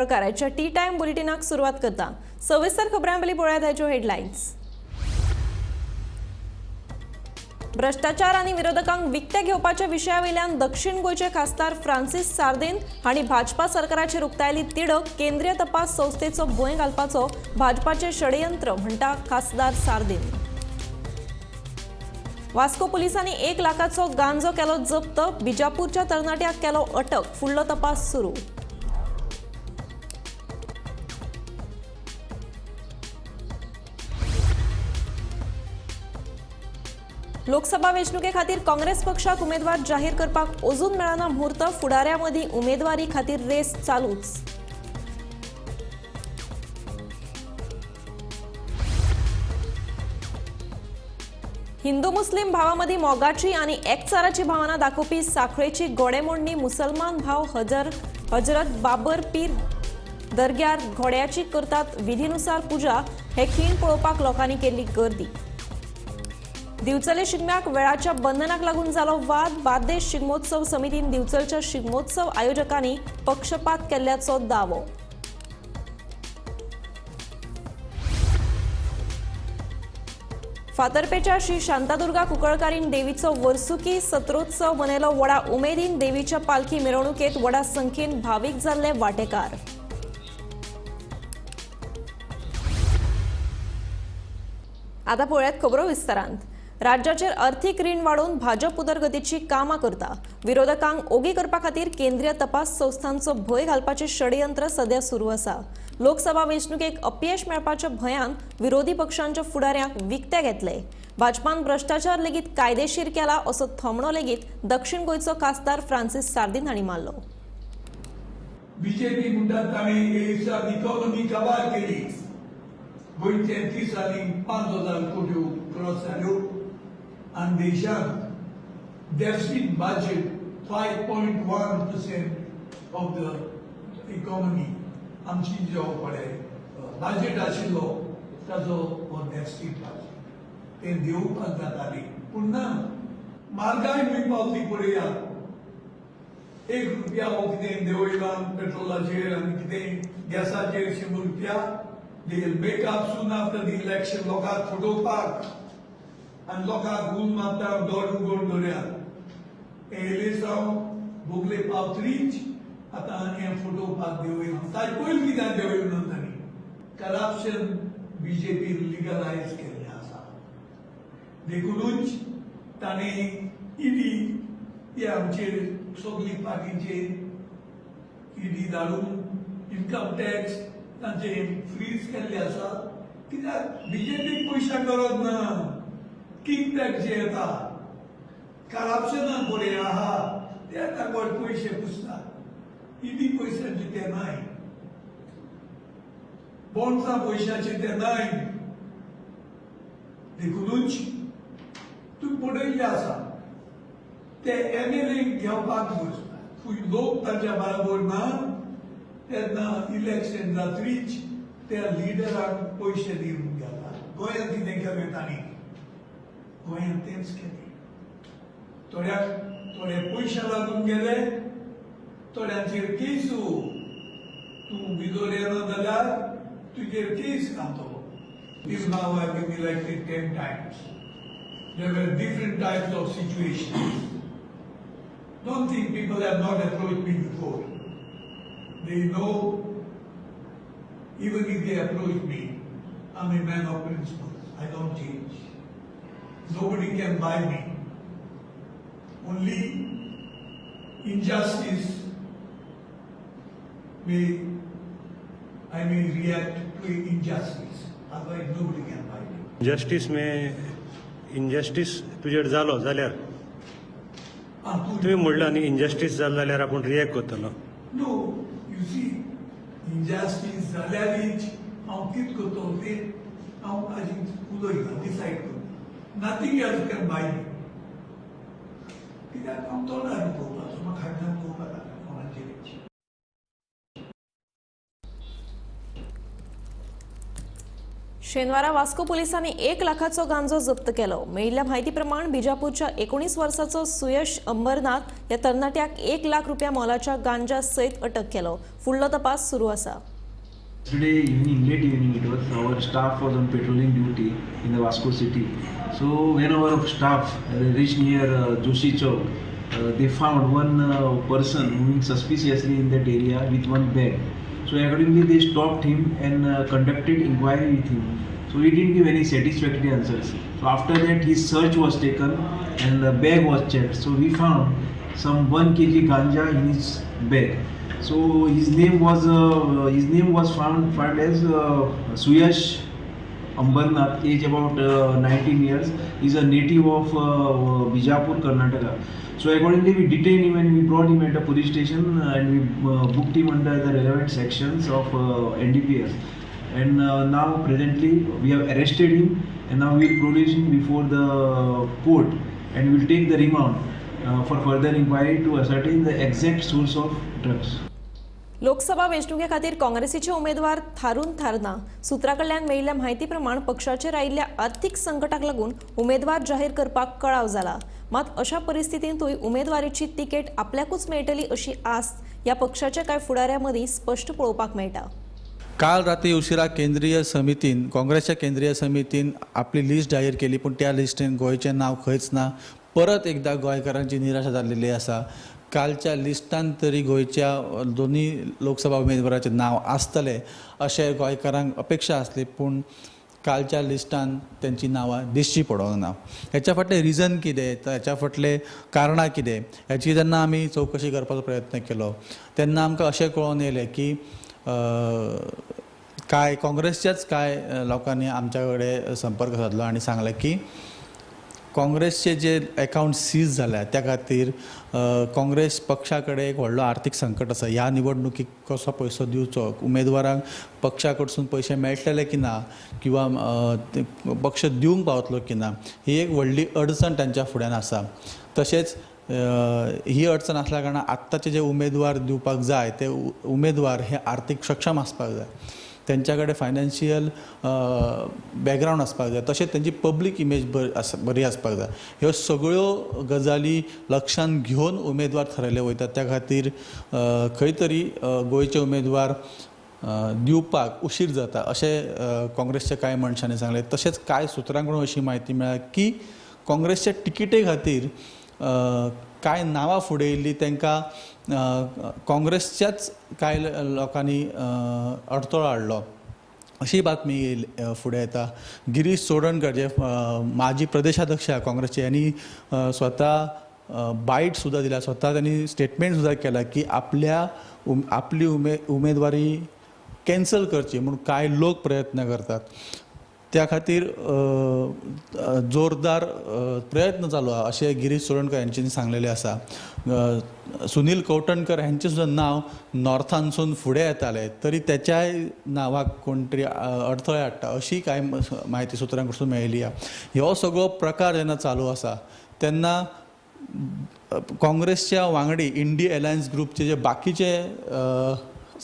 प्रकाराच्या T time बुलेटिनाक सुरवात करता. सविस्तर खबरांबली पळयात ह्यो हेडलायन्स. भ्रष्टाचार आनी विरोधकांक विकते घेवपाच्या विशयावेल्यान दक्षिण गोंयचे खासदार फ्रांसीस सार्दिन हांणी भाजपा सरकाराचेर उक्तायली तिडक. केंद्रीय तपास संस्थेचो भंय घालपाचो भाजपाचे षडयंत्र म्हणटा खासदार सार्दिन. वास्को पुलिसांनी 1 लाखाचो गांजो केलो जप्त. बिजापूरच्या तरणाट्याक केलो अटक. फुडलो तपास सुरू. लोकसभा वेंचणुके खातीर काँग्रेस पक्षाक उमेदवार जाहीर करपाक अजून मेळना मुहूर्त. फुडाऱ्यां मदीं उमेदवारी खातीर रेस चालूच. हिंदू मुस्लिम भावामदीं मोगाची आनी एकचाराची भावना दाखोवपी साखळेची गोडेमोडणी मुसलमान भाव हजरत बाबर पीर दर्ग्यार घोड्याची करतात विधीनुसार पुजा. हे खीण पळोवपाक लोकांनी केल्ली गर्दी. दिवचले शिगम्याक वेळाच्या बंधनाक लागून जालो वाद. बार्देश शिगमोत्सव समितीन दिवचलच्या शिगमोत्सव आयोजकांनी पक्षपात केल्ल्याचो दावो. फातर्पेच्या श्री शांतादुर्गा कुंकळकारीन देवीचो वर्सुकी सत्रोत्सव मनयलो व्हडा उमेदीन. देवीच्या पालखी मिरवणुकेत व्हडा संख्येन भावीक जाल्ले वांटेकार. आता पळयात खबरो विस्तारांत. राज्याचेर अर्थीक रीण वाडोवन भाजप उदरगतीची कामां करता. विरोधकांक ओगी करपा खातीर केंद्रीय तपास संस्थांचो भंय घालपाचें षडयंत्र सध्या सुरू आसा. लोकसभा वेंचणुकेक अपयश मेळपाच्या भंयान विरोधी पक्षांच्या फुडाऱ्यांक विकते घेतले. भाजपान भ्रष्टाचार लेगीत कायदेशीर केला असो थोमणो लेगीत दक्षिण गोंयचो खासदार फ्रांसीस सार्दिन हांणी मारलो. बीजेपी म्हणटात ताणें इकॉनॉमी काबार केली. गोंयचे 30 आनी 5,000 कोटी क्रॉस जाल्यो आनी देशांत deficit budget 5.1% of the economy आमची जो पळय बजेट आशिल्लो ताजो हो डेफिसीट बजेट तें देवपाक जाताली. पूण ना, म्हारगाय खंय पावली पळयात. 1 रुपया हो कितें देंवयला पेट्रोलाचेर आनी कितें गॅसाचेर 100 रुपया. They will make up soon after the election. लोकांक फटोवपाक आनी लोकांक गूल मारता दोड उगोड दवरयात. एलेसांव बोगले पावतरीच आतां हें फटोवपाक देंवयलां. ताजे पयलीं कित्याक देंवयलें ना तांणी? करप्शन बीजेपी लिगलायज केल्लें आसा. देखुनूच ताणें ईडी हे आमचेर सगळी पार्टीचेर ईडी धाडून इन्कम टॅक्स तांचे फ्रीज केल्ले आसा. कित्याक बीजेपीक पयशा गरज ना. किक बॅक जे येता करप्शनाक बरें आहा ते आतां कोण पयशे पुसतात. ईडी पयशांचे ते नाय, बॉन्ड्सां पयशांचे ते नाय. देखुनूच तुमी पळयल्ले आसा ते एमएलए घेवपाक फूय लोक तांच्या बरोबर ना तेन्ना इलेक्शन जातरीच त्या लिडरांक पयशे दिवन घेता. गोंयांत कितें केलें तांणी? गोंयांत तेंच केलें. थोड्याक थोडे पयशे लागून गेले, थोड्यांचेर केसू तूं भितर येना जाल्यार तुजेर केस घालतलो. This now I have been elected 10 times. There were different types of situations. Don't think people have not approached me before. They know, even if they approach me, I'm a man of principles. I don't change. Nobody can buy me. Only injustice may, I may react to injustice. Otherwise, nobody can buy me. Justice में injustice तुजेर जालो जाल्यार तुवें म्हणलां न्ही injustice जालो जाल्यार आपूण रिएक्ट करतलो. No, you see, injustice जाल्यारीच हांव कितें करतलो तें हांव आजी उलयना, डिसायड करता. Nothing else can buy me. कित्याक हांव तोंडार उलोवपाचो, म्हाका खाटल्यान उलोवपाक नाका कोणाचेर. शेनवारा वास्को पोलिसांनी 1 लाखाचो गांजो जप्त केलो. मेळिल्ल्या म्हायती प्रमाण बिजापूरच्या 19 वर्साचो सुयश अंबरनाथ ह्या तरणाट्याक 1 लाख रुपया मोलाच्या गांजा सयत अटक केलो. फुडलो तपास सुरू आसा. Yesterday evening, late evening it was, our staff was on patrolling duty in the Vasco city. So when our staff reached near Joshi Chowk, they found one person moving suspiciously in that area with one bag. So accordingly they stopped him and conducted inquiry with him. So he didn't give any satisfactory answers. So after that his search was taken and the bag was checked. So we found some 1 kg ganja in his bag. So his name was found as Suyash Ambarnath, age about 19 years. He's a native of Bijapur, Karnataka. So accordingly, we detained him and we brought him at a police station and we booked him under the relevant sections of NDPS. And now presently we have arrested him and now we will produce him before the court and we will take the remand for further inquiry to ascertain the exact source of drugs. Lok Sabha वेंचणुके खातीर काँग्रेसीचे उमेदवार थारून थारना. सुत्रा कडल्यान मेळिल्ल्या म्हायती प्रमाण पक्षाचेर आयिल्ल्या आर्थीक संकटाक लागून उमेदवार जाहीर करपाक कळाव जाला. मात अशा परिस्थितींतूय उमेदवारीची तिकेट आपल्याकूच मेळटली अशी आस्त ह्या पक्षाच्या कांय फुडाऱ्यां मदीं स्पश्ट पळोवपाक मेळटा. काल राती उशिरा केंद्रीय समितीन, काँग्रेसच्या केंद्रीय समितीन आपली लिस्ट जाहीर केली, पूण त्या लिस्टीन गोंयचें नांव खंयच ना. परत एकदां गोंयकारांची निराशा जाल्लेली आसा. कालच्या लिस्टान तरी गोंयच्या दोनूय लोकसभा उमेदवाराचें नांव आसतलें अशें गोंयकारांक अपेक्षा आसली, पूण कालच्या लिस्टान तेंची नांवां दिश्टी पडोंक ना. हेच्या फाटलें रिजन कितें, हेच्या फाटलें कारणां कितें, हेची जेन्ना आमी चवकशी करपाचो प्रयत्न केलो तेन्ना आमकां अशें कळोन येयलें की कांय काँग्रेसच्याच कांय लोकांनी आमच्या कडेन संपर्क सादलो आनी सांगलें की काँग्रेसचे जे एकावंट सीज जाल्या त्या खातीर काँग्रेस पक्षा कडेन एक व्हडलो आर्थीक संकट आसा. ह्या निवडणुकीक कसो पयसो दिवचो, उमेदवारांक पक्षा कडसून पयशे मेळटले की ना किंवा ते पक्ष दिवंक पावतलो की ना, ही एक व्हडली अडचण तांच्या फुड्यान आसा. तशेंच ही अडचण आसल्या कारणान आत्ताचे जे उमेदवार दिवपाक जाय ते उमेदवार हे आर्थीक सक्षम आसपाक जाय, तेंच्या कडेन फायनान्शियल बॅकग्रावंड आसपाक जाय, तशेंच तेंची पब्लीक इमेज बरी आसपाक जाय. ह्यो सगळ्यो गजाली लक्षांत घेवन उमेदवार थारायले वयतात. त्या खातीर खंय तरी गोंयचे उमेदवार दिवपाक उशीर जाता अशें काँग्रेसच्या कांय मनशांनी सांगलें. तशेंच कांय सुत्रां कडून अशी म्हायती मेळ्ळ्या की काँग्रेसच्या तिकेटी खातीर कांय नांवां फुडें येयल्लीं, तांकां काँग्रेसच्याच कांय लोकांनी अडथळो हाडलो अशी बातमी फुडें येता. गिरीश चोडणकर जे माजी प्रदेशाध्यक्ष आहा काँग्रेसचे, यांनी स्वता बायट सुद्दां दिल्या, स्वता त्यांनी स्टेटमेंट सुद्दां केला की आपली उमेदवारी कॅन्सल करची म्हूण कांय लोक प्रयत्न करतात. त्या खातीर जोरदार प्रयत्न चालू आहा अशें गिरीश चोडणकर हांच्यांनी सांगलेलें आसा. सुनील कवठणकर हांचें सुद्दां नांव नॉर्थानसून फुडें येतालें तरी तेच्याय नांवाक कोण तरी अडथळे हाडटा अशी कांय म्हायती सुत्रां कडसून मेळिल्ली आहा. ह्यो सगळो प्रकार जेन्ना चालू आसा तेन्ना काँग्रेसच्या वांगडी इंडी एलायन्स ग्रुपचे जे बाकीचे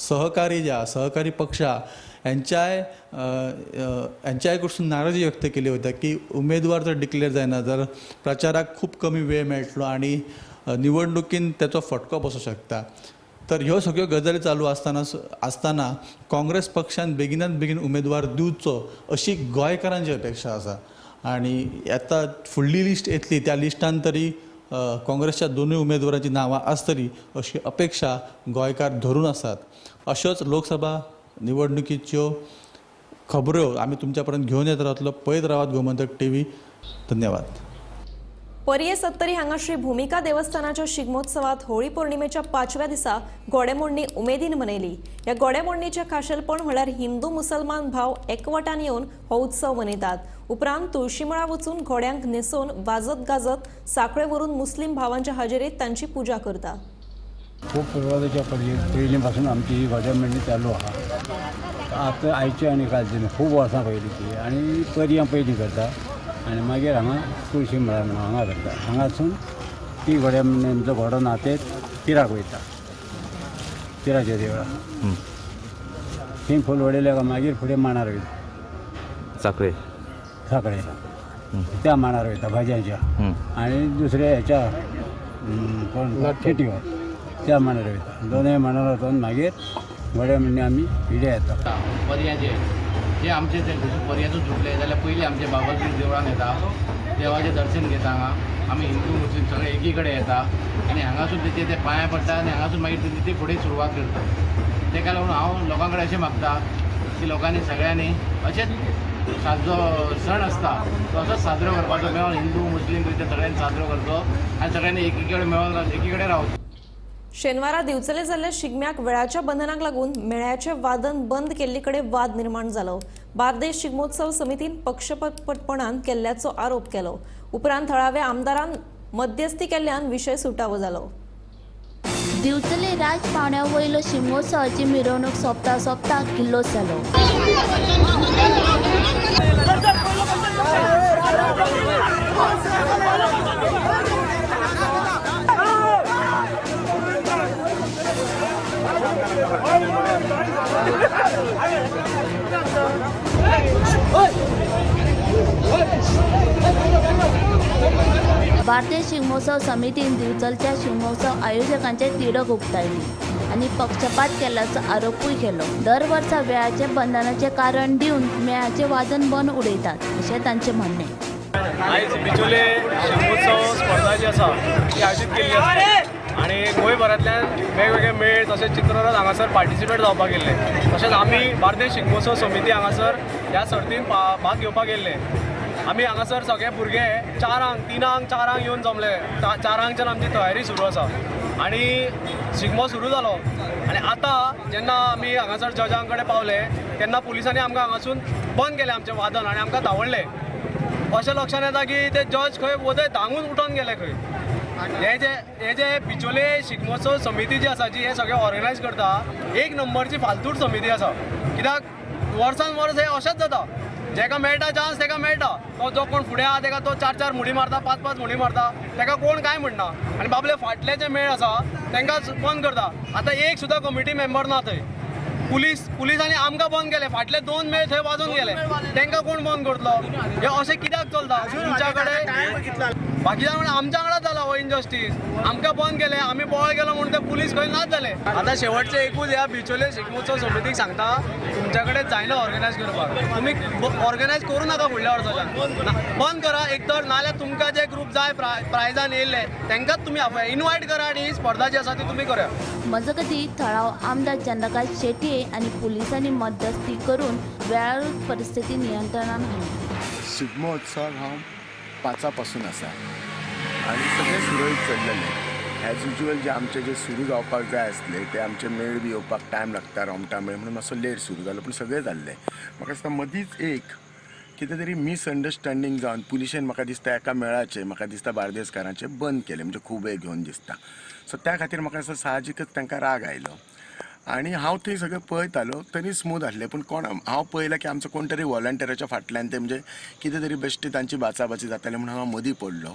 सहकारी जे आहा, सहकारी पक्ष आहा, हेंच्याय कडसून नाराजी व्यक्त केली वयता की उमेदवार जर डिक्लेर जायना तर प्रचाराक खूब कमी वेळ मेळटलो आनी निवडणुकीन तेचो फटको बसूं शकता. तर ह्यो सगळ्यो गजाली चालू आसतना आसतना काँग्रेस पक्षान बेगिनात बेगीन उमेदवार दिवचो अशी गोंयकारांची अपेक्षा आसा आनी आतां फुडली लिस्ट येतली त्या लिस्टान तरी काँग्रेसच्या दोनूय उमेदवारांची नांवां आसतली अशी अपेक्षा गोंयकार धरून आसात. अश्योच लोकसभा निवडणुकीच्यो खबऱ्यो आमी तुमच्या पर्यंत घेवन येत रावतलो. पळयत रावात गोमंतक टीव्ही. धन्यवाद. पर्ये सत्तरी हांगा श्री भूमिका देवस्थानाच्या शिगमोत्सवात होळी पौर्णिमेच्या पांचव्या दिसा घोडेमोडणी उमेदीन मनयली. ह्या घोडेमोडणीचें खाशेलपण म्हळ्यार हिंदू मुसलमान भाव एकवटान येवन हो उत्सव मनयतात. उपरांत तुळशीमळा वचून घोड्यांक न्हेसोवन वाजत गाजत साखळे व्हरून मुस्लीम भावांच्या हाजेरीत तांची पुजा करता. खूब सुरवातेच्या पयलीं पासून आमची ही घोडेमोडणी चालू आहा. आतां आयची आनी कालची न्हू, खूब वर्सां पयलींची आनी पर्यां पयलीं करता आनी मागीर हांगा तुळशी मळार म्हणून हांगा करता. हांगासून ती घोडेमोडणीचो घोडो न्हातेत पिराक वयता, पिराच्या देवळा थंय फूल वडयले काय मागीर फुडें मांडार वयता. साखळे साखळे त्या मांडार वयता भाजयांच्या आनी दुसरे हेच्या कोण खेटीवर त्या मांडार वयता. दोनूय मांडार वचून मागीर घोड्या मेळणी आमी इडे येता. पर्याचे जे आमचे ते पर्याचो सुटले जाल्यार पयलीं आमचे बाबरपीर देवळान येता, देवाचें दर्शन घेता. हांगा आमी हिंदू मुस्लीम सगळे एकी कडेन येता आनी हांगासून तेचे ते पांया पडटा आनी हांगासून मागीर तेंची ती फुडें सुरवात करता. तेका लागून हांव लोकां कडेन अशें मागता की लोकांनी सगळ्यांनी अशेंच जो सण आसता तो असोच साजरो करपाचो, मेळोन हिंदू मुस्लीम क्रिश्चन सगळ्यांनी साजरो करचो आनी सगळ्यांनी एकी कडेन मेळोन एकी कडेन रावचो. शेनवारा दिवचले जाल्ल्या शिगम्याक वेळाच्या बंधनाक लागून मेळ्याचे वादन बंद केल्ले कडेन वाद निर्माण जालो. बार्देश शिगमोत्सव समितीन पक्षपातपणान केल्ल्याचो आरोप केलो. उपरांत थळाव्या आमदारान मध्यस्थी केल्ल्यान विशय सुटावो जालो. दिवचले राज पावण्या वयलो शिगमोत्सवाची मिरवणूक सोंपता सोंपता किल्लोस जालो. बार्देश शिगमोत्सव समितीन दिवचलच्या शिगमोत्सव आयोजकांचे तिडक उक्तायली आनी पक्षपात केल्ल्याचो आरोपूय केलो. दर वर्सा वेळाचे बंधनाचें कारण दिवन मेळाचें वादन बंद उडयतात अशें तांचें म्हणणें. आयज बिचोले शिगमोत्सव स्पर्धा जी आसा ती आयोजीत केल्ली आसा आनी गोंयभरांतल्यान वेगवेगळे मेळ तशेंच चित्ररथ हांगासर पार्टिसिपेट जावपाक गेल्ले. तशेंच आमी बार्देश शिगमोत्सव समिती हांगासर ह्या सर्तीन भाग घेवपाक गेल्ले. आमी हांगासर सगळे भुरगे 4 3 4 येवन जमले. 4 आमची तयारी सुरू आसा आनी शिगमो सुरू जालो. आनी आतां जेन्ना आमी हांगासर जजां कडेन पावले तेन्ना पुलिसांनी आमकां हांगासून बंद केलें आमचें वादन आनी आमकां धांवडले. अशें लक्षांत येता की ते जज खंय वदय धांगून उठोन गेले खंय. हे जे बिचोले शिगमोत्सव समिती जी आसा जी हे सगळें ऑर्गनायज करता एक नंबरची फालतूट समिती आसा. कित्याक वर्सान वर्स हें अशेंच जाता. जेका मेळटा चान्स तेका मेळटा, तो जो कोण फुडें आहा तेका तो 4 4 मुडी मारता, 5 5 मुडी मारता, तेका कोण कांय म्हणना. आनी बाबले फाटले जे मेळ आसा तेंकां बंद करता. आतां एक सुद्दां कमिटी मेंबर ना थंय. पुलिसांनी आमकां बंद केले, फाटले 2 मेळ थंय वाजोवन गेले, तेंकां कोण बंद करतलो? हें अशें कित्याक चलता तुमच्या कडेन? बाकीच्या म्हणल्यार आमच्या वांगडा जाला हो इनजस्टीस. आमकां बंद केले, आमी बोवाळ केलो म्हणून ते पुलीस खंय नाच जाले. आतां शेवटचे एकूच ह्या बिचोले शिगमोत्सव समितीक सांगता, तुमच्या कडेन जायना ऑर्गनायज करपाक, तुमी ऑर्गनायज करूं नाका फुडल्या वर्साच्यान, बंद करा एक तर, नाल्यार तुमकां जे ग्रूप जाय प्रायजान येयल्ले तेंकांच तुमी आपय इनवायट करा आनी ही स्पर्धा जी आसा ती तुमी करा. मजगतीं थळाव आमदार चंद्रकांत शेट्ये आनी पुलिसांनी मध्यस्थी करून वेळारूच परिस्थिती नियंत्रणात हाडली. शिगमोत्सव हांव 5 पासून आसा आनी सगळें सुरळीत चल्लेलें. एज युज्युअल जे आमचे जे सुरू जावपाक जाय आसले ते आमचे मेळ बी येवपाक टायम लागता, रोमटा मेळ म्हणून मातसो लेट सुरू जालो, पूण सगळें जाल्लें. म्हाका दिसता मदींच एक कितें तरी मिसअंडरस्टँडींग जावन पुलिशेन म्हाका दिसता एका मेळाचें म्हाका दिसता बार्देसकारांचें बंद केलें, म्हणजे खूब वेळ घेवन दिसता. सो त्या खातीर म्हाका दिसता साहजिकच तांकां राग आयलो आनी हांव थंय सगळें पळयतालो तरी स्मूथ आसलें. पूण कोण हांव पळयलें की आमचो कोण तरी वॉलंटियराच्या फाटल्यान ते म्हणजे कितें तरी बेश्टी तांची बाचाबाची जाताली म्हणून हांव मदीं पडलो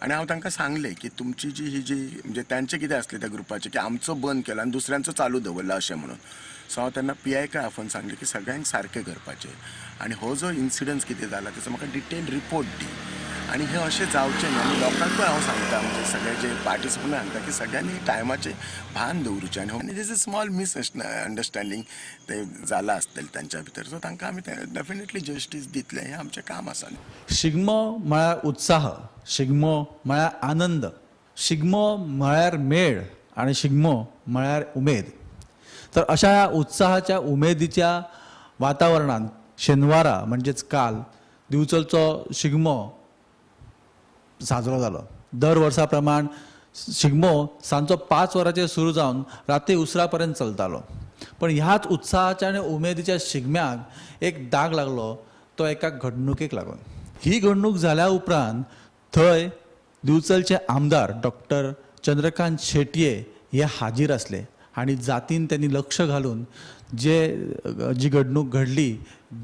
आनी हांव तांकां सांगलें की तुमची जी ही जी म्हणजे तांचें कितें आसलें त्या ग्रुपाचें की आमचो बंद केलो आनी दुसऱ्यांचो चालू दवरला अशें म्हणून. सो हांव तेन्ना PI आफोवन सांगलें की सगळ्यांक सारकें करपाचें आनी हो जो इन्सिडंस कितें जाला तेचो म्हाका डिटेल रिपोर्ट दी आनी हें अशें जावचें न्हय. आनी लोकांकूय हांव सांगता, म्हणजे सगळे जे पार्टिसिपंट सांगता की सगळ्यांनी टायमाचें भान दवरूचें आनी this is small misunderstanding ते जालां आसतलें तांच्या भितर. सो तांकां आमी डेफिनेटली जस्टीस दितले, हें आमचें काम आसा. शिगमो म्हळ्यार उत्साह, शिगमो म्हळ्यार आनंद, शिगमो म्हळ्यार मेळ आनी शिगमो म्हळ्यार उमेद. तर अशा ह्या उत्साहाच्या उमेदीच्या वातावरणांत शेनवारा म्हणजेच काल दिवचलचो शिगमो साजरो जालो. दर वर्सा प्रमाण शिगमो सांजचो 5 वरांचेर सुरू जावन राती उसरा पर्यंत चलतालो. पण ह्याच उत्साहाच्या आनी उमेदीच्या शिगम्याक एक दाग लागलो तो एका घडणुकेक लागून. ही घडणूक जाल्या उपरांत थंय दिवचलचे आमदार डॉक्टर चंद्रकांत शेट्ये हे हाजीर आसले आनी जातीन त्यांनी लक्ष घालून जे जी घडणूक घडली,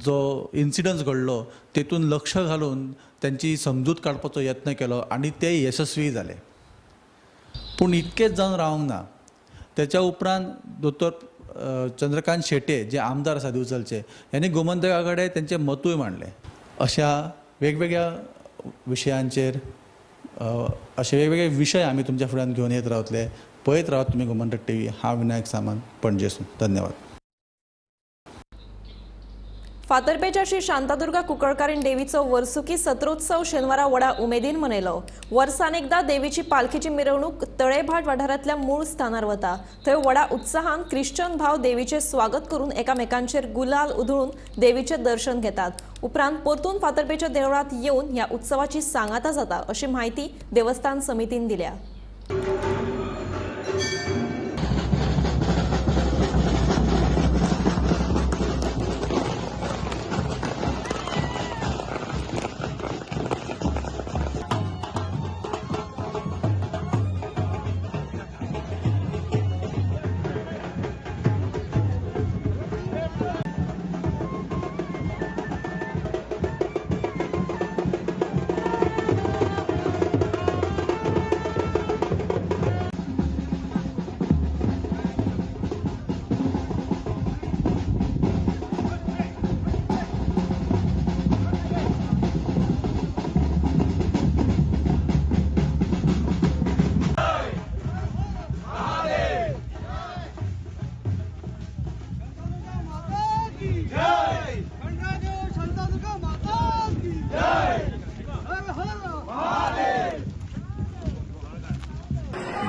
जो इन्सिडन्स घडलो तेतून लक्ष घालून त्यांची समजूत काडपाचो यत्न केलो आनी ते यशस्वी जाले. पूण इतकेंच जावन रावंक ना, तेच्या उपरांत दोतोर चंद्रकांत शेट्ये जे आमदार आसा दिवचलचे यांनी गोमंतका कडेन तेंचें मतूय मांडलें. अशा वेगवेगळ्या विशयांचेर अशे वेगवेगळे विशय आमी तुमच्या फुड्यान घेवन येत रावतले. पळयत रावत तुमी गोमंतक टीव्ही. हांव विनायक सामंत, पणजेसून. धन्यवाद. फातर्पेच्या श्री शांतादुर्गा कुंकळकारीण देवीचो वर्सुकी सत्रोत्सव शेनवारा व्हडा उमेदीन मनयलो. वर्सान एकदा देवीची पालखीची मिरवणूक तळेभाट वाठारांतल्या मूळ स्थानार वता. थंय व्हडा उत्साहान ख्रिश्चन भाव देवीचें स्वागत करून एकामेकांचेर गुलाल उधळून देवीचें दर्शन घेतात. उपरांत परतून फातर्पेच्या देवळांत येवन ह्या उत्सवाची सांगाता जाता अशी म्हायती देवस्थान समितीन दिल्या.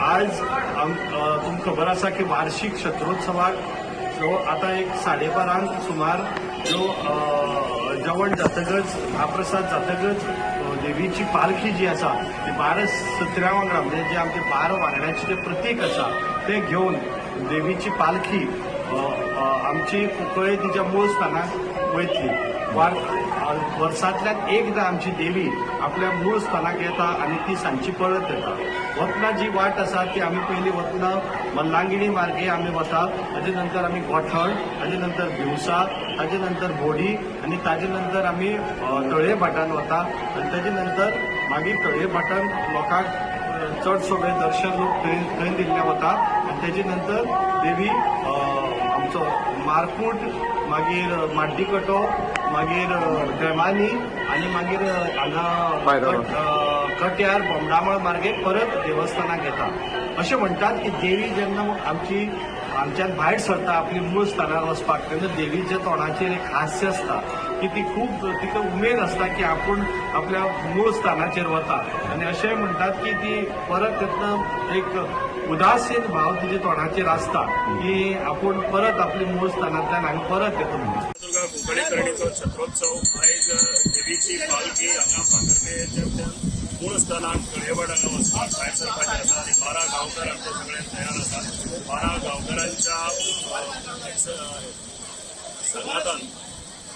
आज तुमकां खबर आसा की वार्षिक शत्रोत्सवाक जो आतां एक 12:30 सुमार जो जेवण जातकच महाप्रसाद जातकच देवीची पालखी जी आसा ती 12 सत्र्या वांगडा म्हणजे जे आमचे 12 वांगड्याचे जे प्रतीक आसा ते घेवन देवीची पालखी आमची कुंकळे तिच्या मूळ स्थानाक वयतली. वर्सांतल्यान एकदां आमची देवी आपल्या मूळ स्थानाक येता आनी ती सांजची परत येता. वतना जी वाट आसा ती आमी पयलीं वतना मल्लांगिणी मार्गे आमी वता, ताजे नंतर आमी गोठण, ताजे नंतर भिवसा, ताजे नंतर बोडी आनी ताजे नंतर आमी तळये भाटान वता आनी ताजे नंतर मागीर तळये भाटान लोकांक चड सोबे दर्शन लोक थंय दिल्ले वता आनी ताजे नंतर देवी आमचो मारकूट, मागीर माड्डीकटो, मागीर ड्रेमानी आनी मागीर हांगा कट्यार बोमडामळ मार्गे परत देवस्थानाक येता. अशें म्हणटात की देवी जेन्ना आमची आमच्यान भायर सरता आपली मूळ स्थानार वचपाक तेन्ना देवीच्या तोंडाचेर एक हास्य आसता की ती खूब तिका उमेद आसता की आपूण आपल्या मूळ स्थानाचेर वता आनी अशें म्हणटात की ती परत येतना एक उदासीन भाव तिच्या तोंडाचेर आसता की आपूण परत आपली मूळ स्थानांतल्यान हांगा परत येता म्हणून. दुर्गा कुंकळेकरणीचो छत्रोत्सव आयज देवीची पालखी हांगा फातर्पेच्यान मूळ स्थानाक तळयेभाट हांगा वचपाक भायर सरपाचें आसा आनी 12 गांवकार आमचे सगळे तयार आसात. 12 गांवकारांच्या सांगातान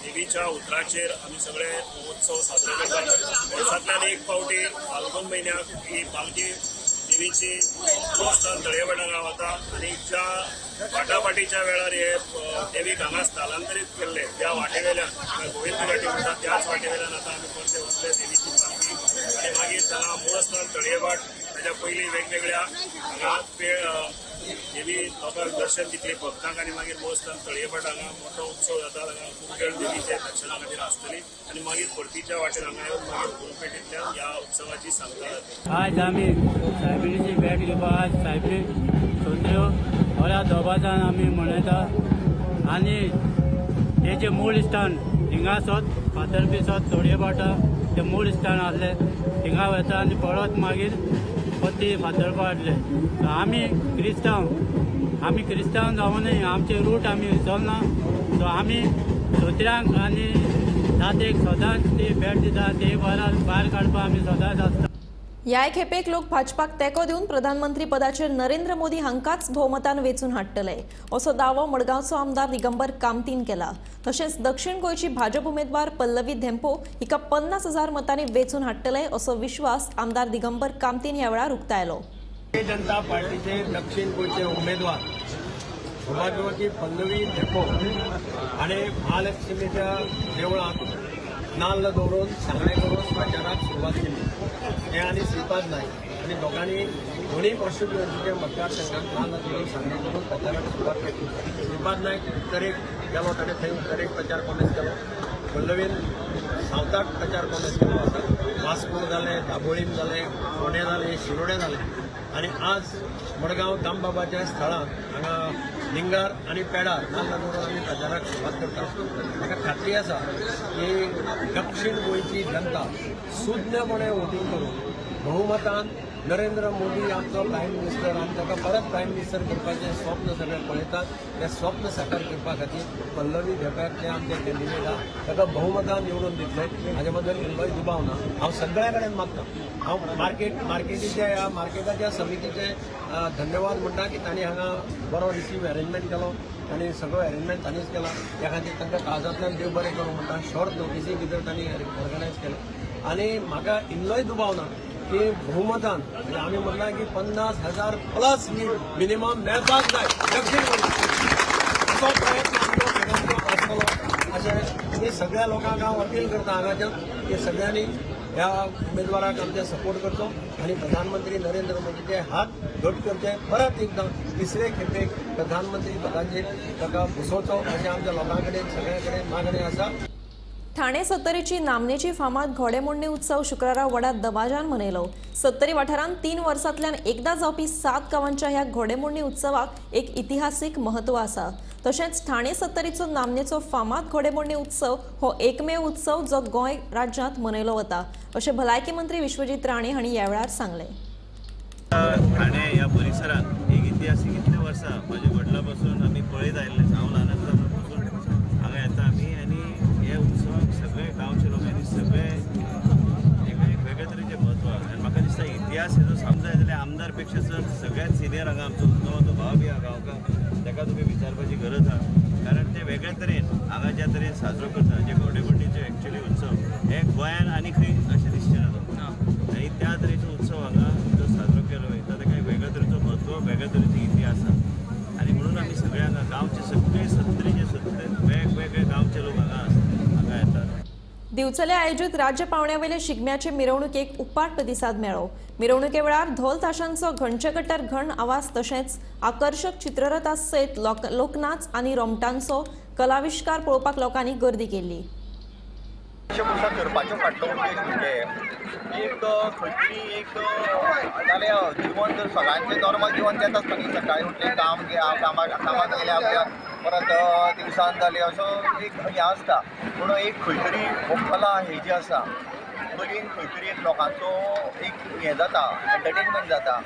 देवीच्या उतराचेर आमी सगळे उत्सव साजरो करतात. वर्सांतल्यान एक फावटी फाल्गुन म्हयन्याक ही पालखी देवीची मूळ स्थान तळयेभाट हांगा वता आनी ज्या वाटावाटीच्या वेळार हे देवीक हांगा स्थलांतरीत केल्ले त्या वाटेवेल्यान गोविंद घाटी म्हणटा त्याच वाटेवेल्यान आतां आमी परते वतले देवीची पालखी आनी मागीर हांगा मूळ स्थान तळयेभाट ताच्या पयलीं वेगवेगळ्या हांगा देवी लोकांक दर्शन दितली भक्तांक आनी मागीर मूळ स्थान तळयेभाट हांगा मोठो उत्सव जाता. हांगा खूब वेळ देवीच्या दर्शना खातीर आसतली आनी मागीर परतीच्या वाटेर हांगा येवन मागीर गुरुपेठेंतल्यान ह्या उत्सवाची सांगता जातली. आज आमी सायबिणीची भेट घेवपाक आज सायबीण सोंद्यो व्हडा दबाजान आमी मनयता आनी तेजें मूळ स्थान हिंगा सोद फातर्पी सोद तोडयेभाटा तें मूळ स्थान आसलें थिंगा वता आनी परत मागीर पत्ती फातर्पा हाडले. आमी क्रिस्तांव, आमी क्रिस्तांव जावनूय आमचे रूट आमी विसरना. सो आमी सोत्र्यांक आनी जातीक सदांच ती भेट दिता, ते भायर काडपाक आमी सदांच आसता. ह्याय खेपेक लोक भाजपाक तेंको दिवन प्रधानमंत्री पदाचेर नरेंद्र मोदी हांकांच भोवमतान वेंचून हाडटले असो दावो मडगांवचो आमदार दिगंबर कामतीन केला. तशेंच दक्षिण गोंयची भाजप उमेदवार पल्लवी धेंपो हिका 50,000 मतांनी वेंचून हाडटले असो विश्वास आमदार दिगंबर कामतीन ह्या वेळार उक्तायलो. भारतीय जनता पार्टीचे दक्षिण गोंयचे उमेदवार सौभाग्यवती पल्लवी धेंपो आनी महालक्ष्मीच्या देवळांत नाल्ल दवरून सांगणें करून प्रचाराक सुरवात केली. हे आनी श्रीपाद नायक आनी दोगांनी दोनूय कॉन्स्टिट्युएन्सीच्या मतदारसंघात नाल्ल दवरून सांगणें करून प्रचाराक सुरवात केली. श्रीपाद नायक उत्तरेक गेलो, ताणें थंय उत्तरेक प्रचार कॉमेस केलो. पल्लवीन सावथाक प्रचार कॉमेस केलो आसा. वास्को जालें, दाबोळीम जालें, फोंडें जालें, शिरोडें जालें आनी आज मडगांव दामबाबाच्या स्थळांत हांगा लिंगार आनी पेडार नाल्ल दवरून आमी प्रचाराक सुरवात करता. म्हाका खात्री आसा की दक्षिण गोंयची जनता सुज्ञपणे वोटींग करून बहुमतान नरेंद्र मोदी आमचो प्रायम मिनिस्टर आनी ताका परत प्रायम मिनिस्टर करपाचें स्वप्न सगळे पळयतात. तें स्वप्न साकार करपा खातीर पल्लवी धेंप्याक ते आमचे कॅन्डिडेट आहा ताका बहुमतान निवडून दितले हाजे बद्दल इल्लोय दुबाव ना. हांव सगळ्या कडेन मागता. हांव मार्केटीच्या ह्या मार्केटाच्या समितीचे धन्यवाद म्हणटा की तांणी हांगा बरो रिसीव अरेंजमेंट केलो आनी सगळो अरेंजमेंट तांणीच केला. त्या खातीर तांकां काळजांतल्यान देव बरें करूं म्हणटा. शॉर्ट नोटीसी भितर तांणी ऑर्गनायज केलें आनी म्हाका इल्लोय दुबाव ना की बहुमतान म्हणजे आमी म्हणलां की 50,000 प्लस लीड मिनिमम मेळपाक जाय दक्षिण गोंयचो. असो प्रयत्न आमचो सगळ्यांचो आसतलो अशें मी सगळ्या लोकांक हांव अपील करता हांगाच्यान की सगळ्यांनी ह्या उमेदवाराक आमचे सपोर्ट करचो आनी प्रधानमंत्री नरेंद्र मोदीचे हात घट करचे, परत एकदां तिसरे खेपेक प्रधानमंत्री पदाचेर ताका बसोवचो अशें आमच्या लोकां कडेन सगळ्यां कडेन मागणी आसा. ठाणे सत्तरीची नामनेची फामाद घोडेमोडणी उत्सव शुक्रारा व्हडा दबाज्यान मनयलो. सत्तरी वाठारांत 3 वर्सांतल्यान एकदा जावपी 7 गांवांच्या ह्या घोडेमोडणी उत्सवाक एक इतिहासीक म्हत्व आसा. तशेंच ठाणे सत्तरीचो नामनेचो फामाद घोडेमोडणी उत्सव हो एकमेव उत्सव जो गोंय राज्यांत मनयलो वता अशें भलायकी मंत्री विश्वजीत राणे हांणी ह्या वेळार सांगलें. ठाणे ह्या परिसरांत एक इतिहासीक इतले वर्सां म्हाज्या वडला पासून आमी पळयत आयिल्ले, हांव ल्हान आसतना पासून हांगा येता आमी आनी हे उत्सवाक सगळे गांवचे लोक आनी सगळे वेगळे तरेचें म्हत्व आसा. आनी म्हाका दिसता इतिहास हेजो सांगूंक जाय जाल्यार आमदार पेक्षा चड सगळ्यात सिनियर हांगा आमचो उत्तमाचो भाव बी आहा गांवकार, ताका तुमी विचारपाची गरज आहा. कारण ते वेगळे तरेन हांगा ज्या तरेन साजरो करता जे घोडेमोडणीचे एक्चुअली उत्सव हे गोंयान आनी खंय अशें दिसचें ना आनी त्या तरेचो उत्सव हांगा जो साजरो केलो वयता ताका एक वेगळे तरेचो म्हत्व, वेगळे तरेचो इतिहास आहा. आनी म्हणून आमी सगळे हांगा गांवचे सगळे सत्तरीचे सत्तर वेगवेगळे गांवचे लोक हांगा हांगा येतात. दिवचले आयोजित राज्य पावंड्यावेले शिगम्याचे मिरवणुकेक उपाट प्रतिसाद मेळ्ळो. मिरवणुके वेळार धोल ताशांचो घणचेकट्टर घण आवाज तशेंच आकर्शक चित्ररथा सयत लोकनाच आनी रोमटांचो कलाविष्कार पळोवपाक लोकांनी गर्दी केल्ली. करपाचो फाटलो उद्देश म्हणजे एक खंय तरी एक जाल्यार जिवन जर सगळ्यांचें नॉर्मल जिवन तेंच आसता न्ही, सकाळी उठलें काम कामाक गेलें आपल्या, परत दिवसान जालें असो एक हें आसता. पूण एक खंय तरी कला ही जी आसा कलेन खंय तरी एक लोकांचो एक हें जाता, एंटरटेनमेंट जाता.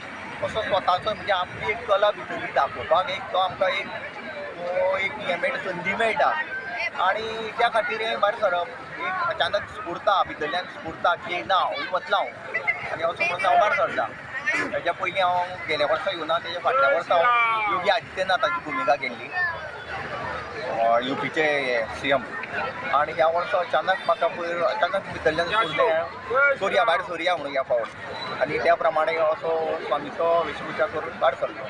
असो स्वताचो म्हणजे आपली एक कला भितरली दाखोवपाक एक तो आमकां एक एक हें मेळटा, संदी मेळटा. आनी त्या खातीर हें भायर सरप एक अचानक स्फुरता, भितरल्यान स्फुरता की ना हांव वतलो हांव आनी हांव समज हांव भायर सरता. तेज्या पयलीं हांव गेल्या वर्सा येवना, तेज्या फाटल्या वर्सा हांव योगी आदित्यनाथाची भुमिका केल्ली, युपीचे सीएम. आनी ह्या वर्सा अचानक म्हाका पयर अचानक भितरल्यान स्फुरलें सोरया भायर सोरया म्हणून ह्या फावट, आनी त्या प्रमाणे असो स्वामीचो वेशभुशा करून भायर सरलो.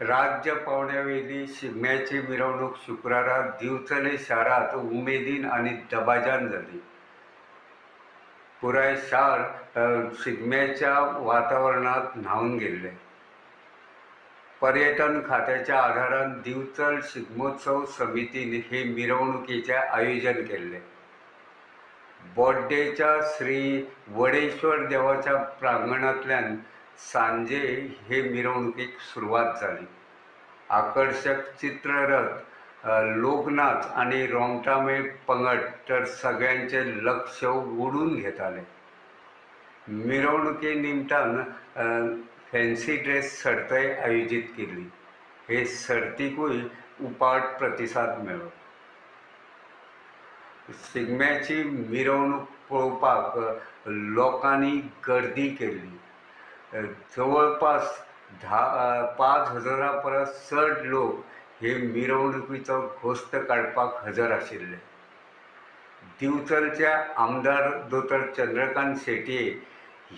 राज्य पावंड्यावेली शिगम्याची मिरवणूक शुक्रारा दिवचले शारांत उमेदीन आनी दबाज्यान जाली. पुराय शार शिगम्याच्या वातावरणांत न्हावन गेल्लें. पर्यटन खात्याच्या आधारान दिवचल शिगमोत्सव समितीन हे मिरवणुकीचें आयोजन केल्लें. बोड्डेच्या श्री वडेश्वर देवाच्या प्रांगणांतल्यान सांजे हे मिरवणुकीक सुरवात जाली. आकर्शक चित्ररथ, लोकनाच आनी रोमटामेळ पंगड तर सगळ्यांचें लक्ष ओडून घेताले. मिरवणुके निमतान फॅन्सी ड्रेस सर्तय आयोजीत केल्ली. हे सर्तीकूय उपाट प्रतिसाद मेळ्ळो. शिगम्याची मिरवणूक पळोवपाक लोकांनी गर्दी केल्ली. जवळपास 5,000 परस चड लोक हे मिरवणुकीचो घोस्त काडपाक हजर आशिल्ले. दिवचलच्या आमदार दोतोर चंद्रकांत शेटये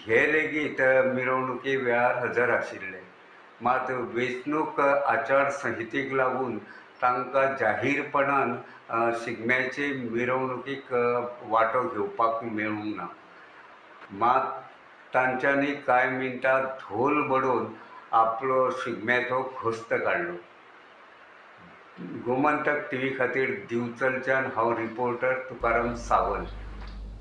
हे लेगीत मिरवणुके वेळार हजर आशिल्ले. मात वेंचणूक आचारसंहितेक लागून तांकां जाहीरपणान शिगम्याचे मिरवणुकीक वांटो घेवपाक मेळूंक ना. मात तांच्यांनी कांय मिनटां धोल बडोवन आपलो शिगम्याचो घोस्त काडलो. गोमंतक टीव्ही खातीर दिवचलच्यान हांव रिपोर्टर तुकाराम सावंत.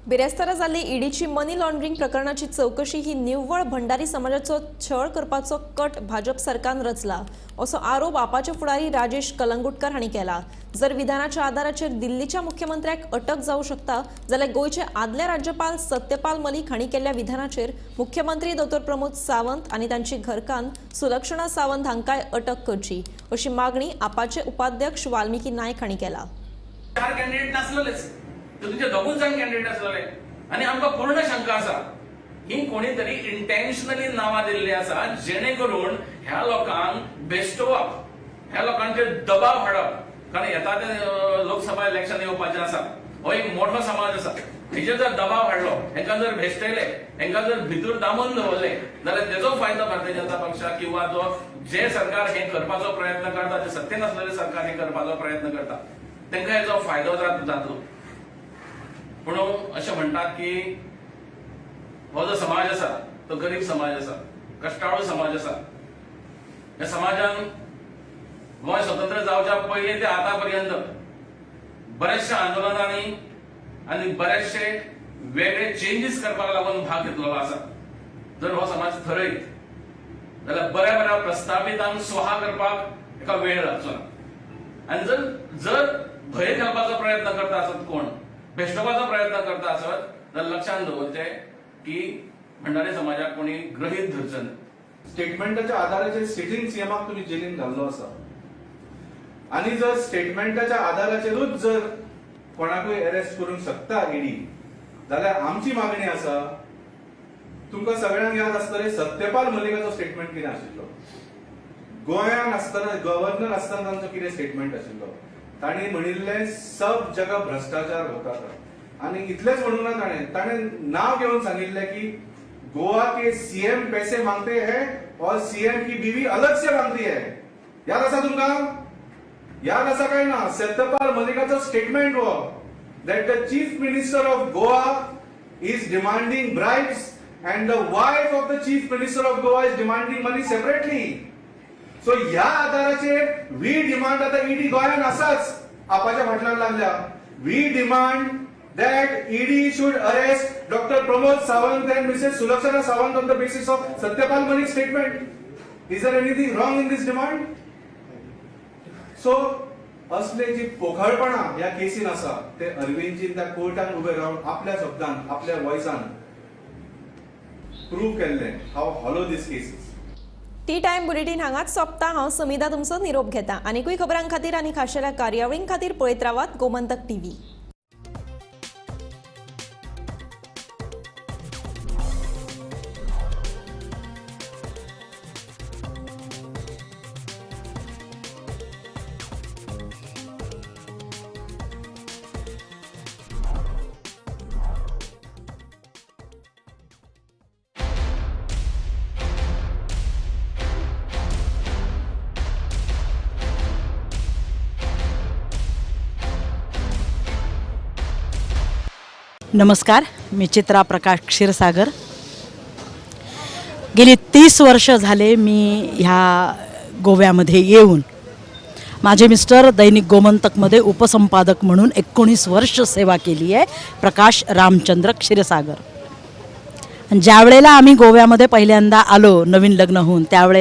बिरेस्तारा जाल्ली ईडीची मनी लॉन्ड्रिंग प्रकरणाची चवकशी ही निव्वळ भंडारी समाजाचो छळ करपाचो कट भाजप सरकारान रचला असो आरोप आपाचे फुडारी राजेश कलंगुटकर हांणी केला. जर विधानाच्या आधाराचेर दिल्लीच्या मुख्यमंत्र्याक अटक जावं शकता जाल्यार गोंयचे आदले राज्यपाल सत्यपाल मलिक हांणी केल्ल्या विधानाचेर मुख्यमंत्री दोतोर प्रमोद सावंत आनी तांची घरकान्न सुलक्षणा सावंत हांकांय अटक करची अशी मागणी आपाचे उपाध्यक्ष वाल्मिकी नायक हांणी केला. चार कॅन्डिडेट नासलेलेच, तुमचे दोगूच जाण कॅन्डिडेट आसलेले आनी आमकां पूर्ण शंका आसा ही कोणी तरी इंटेन्शनली नांवां दिल्ली आसा जेणे करून ह्या लोकांक बेस्टोवप, ह्या लोकांचेर दबाव हाडप. कारण येता ते लोकसभा इलेक्शन येवपाचें आसा, हो एक मोठो समाज आसा, हेजेर जर दबाव हाडलो, हेंकां जर भेश्टयले, हेंकां जर भितर दामून दवरले जाल्यार तेजो फायदो भारतीय जनता पक्षाक किंवा जो जे सरकार हें करपाचो प्रयत्न करता, जे सत्तेन आसलेले सरकार हें करपाचो प्रयत्न करता, तेंकां हेजो फायदो जातलो. म्हणून अशें म्हणटात की हो जो समाज आसा तो गरीब समाज आसा, कश्टाळू समाज आसा. ह्या समाजान गोंय स्वतंत्र जावच्या पयलीं ते आतां पर्यंत बऱ्याचशा आंदोलनांनी आनी बऱ्याचशे वेगळे चेंजीस करपाक लागून भाग घेतलेलो आसा. जर हो समाज थरयत जाल्यार बऱ्या बऱ्या प्रस्तावितांक स्वाहा करपाक एका वेळ लागचो ना. आनी जर जर भंय घालपाचो प्रयत्न करता आसत, कोण भेश्टोवपाचो प्रयत्न करता आसत जाल्यार लक्षांत दवरचें की भंडारी समाजाक कोणी गृहीत धरचो न्ही. स्टेटमेंटाच्या आधाराचेर सिटींग सीएमाक तुमी जेलीन घाल्लो आसा आनी जर स्टेटमेंटाच्या आधाराचेरूच जर कोणाकूय अरेस्ट करूंक शकता ईडी जाल्यार आमची मागणी आसा, तुमकां सगळ्यांक याद आसतलें सत्यपाल मलिकाचो स्टेटमेंट कितें आशिल्लो, गोंयांत आसतना गव्हर्नर आसतना तांचो कितें स्टेटमेंट आशिल्लो. तांणी म्हणिल्लें सब जगह भ्रष्टाचार होता था आनी इतलेंच म्हणूंक ना ताणें, ताणें नांव घेवन सांगिल्लें की गोवा के सीएम पैसे मांगते हैं और सीएम की बीवी अलग से मांगती है. याद आसा तुमकां? याद आसा काय ना? सत्यपाल मलिकाचो स्टेटमेंट हो that the chief minister of Goa is demanding bribes and the wife of the chief minister of Goa is demanding money separately. So ह्या आधाराचेर we demand, आतां ईडी गोंयांत आसाच आपाच्या फाटल्यान लागल्या, we demand that ED should arrest Dr. Pramod Sawant and Mrs. Sulakshana Sawant on the basis of Satyapal Malik's statement. Is there anything wrong in this demand? So, असले जी पोखळपणा ह्या casein आसा ते अरविंदजीन त्या कोर्टान उबे रावन आपल्या शब्दान आपल्या वॉयसान प्रूव केल्लें how hollow this case is. Tea time bulletin हांगाच सोंपता. हांव समिधा तुमचो निरोप घेता. आनीकूय खबरां खातीर आनी खाशेल्या कार्यावळीं खातीर पळयत रावात गोमंतक टीव्ही. नमस्कार, मी चित्रा प्रकाश क्षीरसागर. गेली 30 वर्ष झाले मी ह्या गोव्यामध्ये येऊन. माझे मिस्टर दैनिक गोमंतकमध्ये उपसंपादक म्हणून 19 वर्ष सेवा केली आहे, प्रकाश रामचंद्र क्षीरसागर. ज्यावेळेला आम्ही गोव्यामध्ये पहिल्यांदा आलो नवीन लग्न होऊन, त्यावेळेला